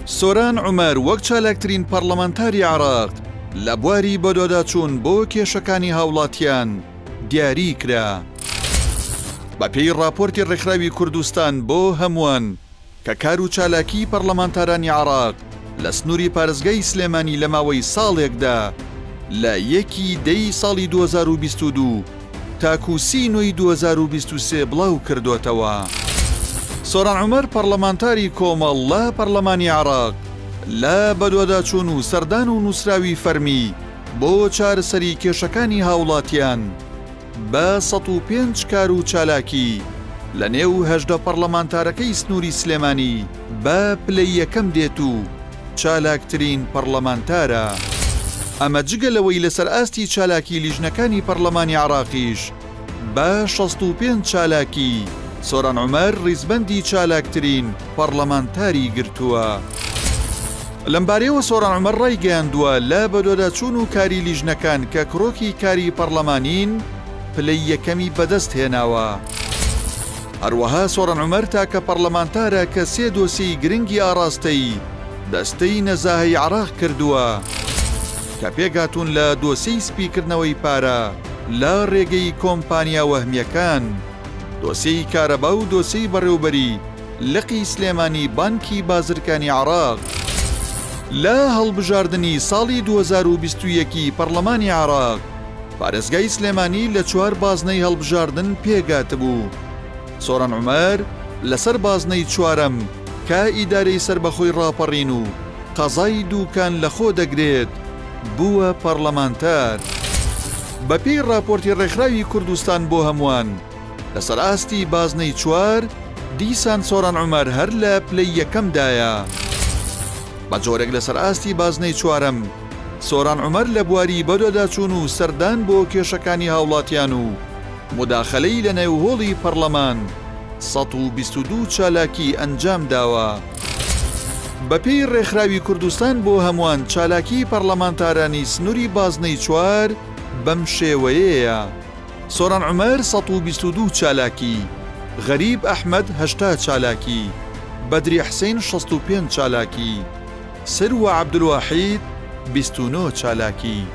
سۆران عومەر وەک چالاکترین پەڕلەمانتاری عێراق لە بواری بەدواداچوون بۆ کێشەکانی هاوڵاتیان دیاری کرا. بەپێی ڕاپۆرتی ڕێکخراوی کوردستان بۆ هەمووان کە کار و چالاکیی پەڕلەمانتارانی عێراق لە سنووری پارێزگای سلێمانی لە ماوەی ساڵێکدا لە یەکی دەی ساڵی 2022 تاکوو سی نۆی 2023 بڵاو کردۆتەوە. سۆران عومەر پەڕلەمانتاری کۆمەڵ لە پەڕلەمانی عێراق لە بەدواداچوون و سەردان و نووسراوی فەرمی بۆ چارەسەری کێشەکانی هاوڵاتیان بە 105 کار و چالاکی لە نێو 18 پەڕلەمانتارەکەی سنووری سلێمانی بە پلەی یەکەم دێت و چالاکترین پەڕلەمانتارە. ئەمە جگە لەوەی لەسەر ئاستی چالاکی لیژنەکانی پەڕلەمانی عێراقیش بە 65 چالاکی سۆران عومەر ڕیزبەندی چالاکترین پەڕلەمانتاری گرتووە. لەمبارەیەوە سۆران عومەر ڕایگەیاندووە، لە بەدواداچوون و کاری لیژنەکان کە کرۆکی کاری پەڕلەمانین پلەی یەکەمی بەدەست هێناوە. هەروەها سۆران عومەر تاکە پەڕلەمانتارە کە سێ دۆسیەی گرنگی ئاڕاستەی دەستەی نەزاهەی عێراق کردووە کە پێکهاتوون لە دۆسیەی سپیکردنەوەی پارە لە رێگەی کۆمپانیا وەهمییەکان، دۆسیەی کارەبا و دۆسیەی بەڕێوبەری لقی سلێمانی بانکی بازرگانی عێراق. لە هەڵبژاردنی ساڵی 2021 ی پەڕلەمانی عێراق، پارێزگای سلێمانی لە چوار بازنەی هەڵبژاردن پێکهاتبوو. سۆران عومەر لەسەر بازنەی چوارەم کە ئیدارەی سەربەخۆی ڕاپەڕین و قەزای دووکان لەخۆ دەگرێت، بووە پەڕلەمانتار. بەپێی ڕاپۆرتی ڕێکخراوی کوردستان بۆ هەمووان، لەسەر ئاستی بازنەی چوار، دیسان سۆران عومەر هەر لە پلەی یەکەمدایە. بە جۆرێک لەسەر ئاستی بازنەی چوارەم، سۆران عومەر لە بواری بەدواداچوون و سەردان بۆ کێشەکانی هاوڵاتیان و موداخەلەی لە نێو هۆڵی پەڕلەمان 122 چالاکی ئەنجام داوە. بەپێی ڕێکخراوی کوردستان بۆ هەمووان چالاکیی پەڕلەمانتارانی سنووری بازنەی چوار بەم شێوەیەیە، سۆران عومەر 122 چالاکی، غەریب ئەحمەد 80 چالاکی، بەدری حسین 65 چالاکی، سروە عەبدولواحید 29 چالاکی.